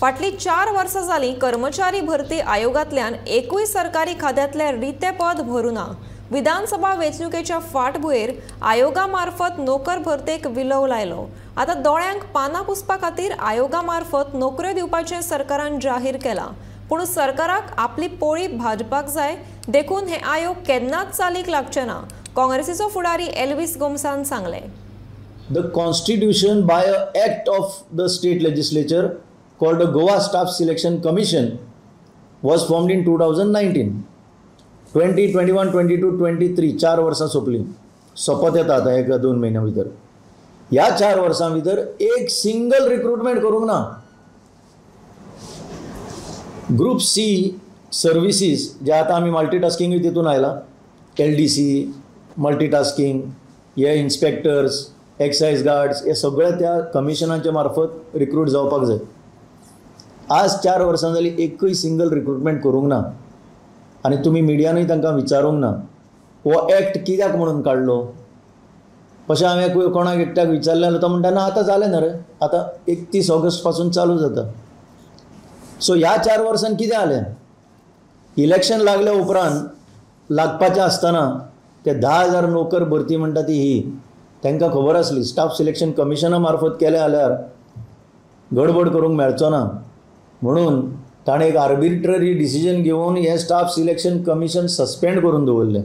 फाटली 4 वर्सां जाली कर्मचारी भरती आयोगांतल्यान एकूय सरकारी खात्यांतले रिते पद भरूं ना। विधानसभा वेंचणुकेच्या फाटभुंयेर आयोगा मार्फत नोकर भरतेक विलव लायलो। आतां दोळ्यांक पानां पुसपा खातीर आयोगा मार्फत नोकऱ्यो दिवपाचें सरकारान जाहीर केलां। पूण सरकाराक आपली पोळी भाजपाक जाय देखून हे आयोग केन्नाच चालीक लागचे ना, काँग्रेसीचो फुडारी एल्विस गोम्सान सांगलें। The Constitution by an act of the state legislature called the Goa Staff Selection Commission was formed in 2019. 20, 21, 22, 23 4 वर्सां सोंपली, सोंपत येता आतां एक 2 म्हयन्यां भितर। ह्या 4 वर्सां भितर एक सिंगल रिक्रुटमेंट करूंक ना। ग्रुप सी सर्विसीस जे आतां आमी मल्टीटास्किंगूय तितून आयला, LDC, multitasking, हे इन्स्पेक्टर्स, एक्सायज गार्ड्स, हे सगळे त्या कमिशनाच्या मार्फत रिक्रूट जावपाक जाय। आज 4 वर्सां जाली एकूय सिंगल रिक्रुटमेंट करूंक ना आनी तुमी मिडियानूय तांकां विचारूंक ना हो एक्ट कित्याक म्हणून काडलो। अशें हांवें कोणाक एकट्याक विचारलें जाल्यार तो म्हणटा ना आतां जालें ना रे, आतां 31 ऑगस्ट पासून चालू जाता। सो ह्या 4 वर्सांत कितें जालें, इलेक्शन लागल्या उपरांत लागपाचें आसतना ते 10,000 नोकर भरती म्हणटा ती ही तांकां खबर आसली स्टाफ सिलेक्शन कमिशना मार्फत केलें जाल्यार गडबड करूंक मेळचो ना म्हणून ताणें एक आर्बिट्ररी डिसिजन घेवन हें स्टाफ सिलेक्शन कमिशन सस्पेंड करून दवरलें।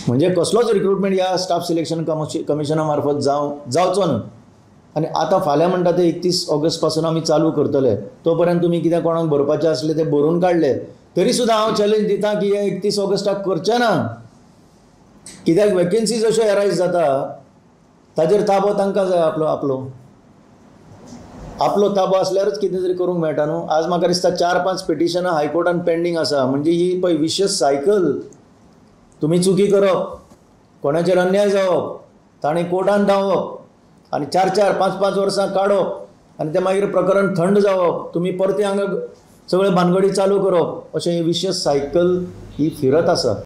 म्हणजे कसलोच रिक्रुटमेंट ह्या स्टाफ सिलेक्शन कमिशना मार्फत जावचो ना। आनी आतां फाल्यां म्हणटा ते 31 ऑगस्ट पासून आमी चालू करतले, तो पर्यंत तुमी कितें कोणाक भरपाचें आसलें तें भरून काडलें तरी सुद्दां हांव चॅलेंज दिता की हे 31 ऑगस्टाक करचें ना। कित्याक वेकेन्सीज अश्यो एरायज जाता ताजेर ताबो तांकां जाय, आपलो आपलो आपलो ताबो आसल्यारच कितें तरी करूंक मेळटा न्हू। आज म्हाका दिसता 4-5 पिटिशनां हायकोर्टान पेंडींग आसा, म्हणजे ही पळय विशस सायकल, तुमी चुकी करप, कोणाचेर अन्याय जावप, ताणें कोर्टान धांवप आनी 4-4, 5-5 वर्सां काडप आनी तें मागीर प्रकरण थंड जावप, तुमी परतें हांगा सगळे भानगडी चालू करप, अशें ही विशस सायकल ही फिरत आसा।